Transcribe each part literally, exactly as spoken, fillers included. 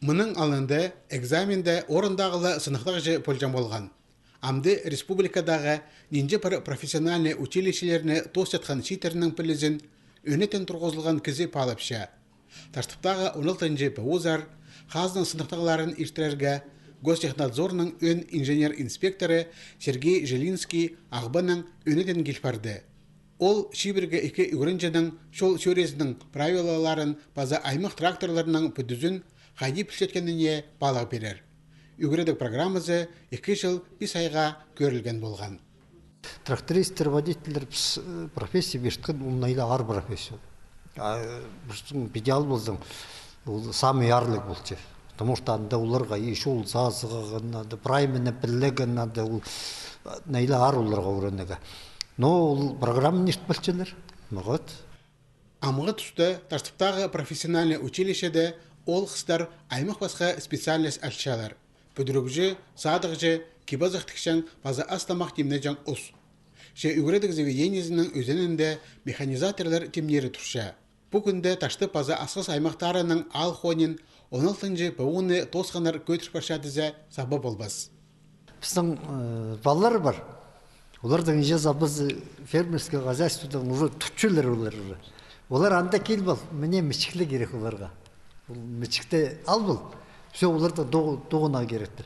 Мының алнында экзаменде орындағы ла сыныхтағҷы полҷаң полған. Амды республикадағы нинҷе пір профессиональный училищелерні тоосчатхан чииттернің пілізін ӧнетін турғызылған кізі паалапча. Таштыптағы он алтынҷы ПУ-зар хазна сыныхтағларын иртірерге Гостехнадзорның ӧӧн инженер-инспекторы Сергей Жилинский Ағбаннаң ӧнетін кил парды. Ол чибіргі ікі ӱгренҷінің чол чӧрізінің правилаларын паза аймах тракторларының пӱдізін хайди пілчеткеніне паалағ пирер. Ӱгредіг программазы ікі чыл пис айға кӧрілген полған. Трактористтер, водительлер піс, э, профессия пирткен, ол найла аар профессия. А, э, пістің піди ал ползаң, ол самый аарлығ полча. Потому что анда оларға и чол сазығарға надо, прай мині пілерге надо, ол, а, найла аар оларға ӱгренерге. Но ол программаны ирт пілчелер. Вот. Амғы туста Таштыптағы профессиональный училищеде оол-хыстар аймах пасха специальность алчалар. Пӱдірігҷі, садығҷы, кип-азах тікчең паза ас-тамах тимнеҷең ус. Че ӱгредіг заведениезінің ӧзенінде механизаторлар тимнирі турча. Пу кӱнде Таштып паза Асхыс аймахтарының аал хониин он алтынҷы ПУ-ны тоосханнар кӧдір парча тізе саба полбас. Пістің, э, палалар пар. Оларның іҷе-абазы фермерский хозяйстводаң уже тутчалар олар уже. Олар анда киліп ал, мына мічіклер кирек оларға. Ол мічікті ал пол. Всё, оларда тоғынарға киректір.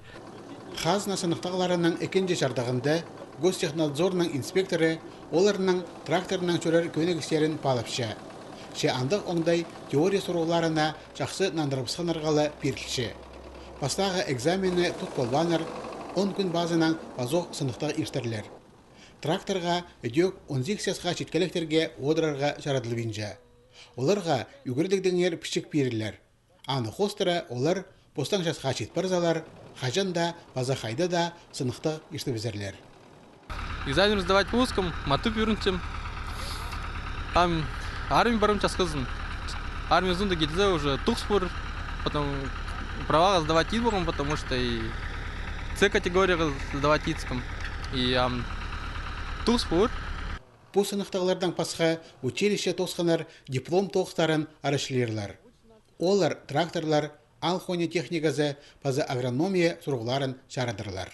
Хазна сыныхтағларының ікінҷі чардығында Гостехнадзорның инспекторы оларның тракторнаң чӧрер кӧнігістерін паалапча. Че андағ оңдай теория сурығларына чахсы нандырыбысханнарға ла пирілче. Пастағы экзаменні тут полбааннар, он кӱн пазынаң пазох сыныхтағ иртерлер. Тракторға ідӧк он сигіс часха читкеліктерге одырарға чарадылбинча. Оларға ӱгредігдеңер пічік пирілер. Аны хоостыра олар постаң часха чит парзалар, хаҷан даа паза хайда даа сыныхтағ иртібізерлер. Экзамен сдавать полғам, матап ӱгренчем. Ам армия парарым часхазын. Армия соонда килзе уже тоғыс пар, потом праваға сдавать ит полғам, потому что и С категорияға сдавать иткем. И ам тоғыс пар. Пу сыныхтағлардаң пасха училище тоосханнар диплом тоғыстарын арачылирлар. Олар тракторлар, аал хони техниказы паза агрономия сурығларын чарадырлар.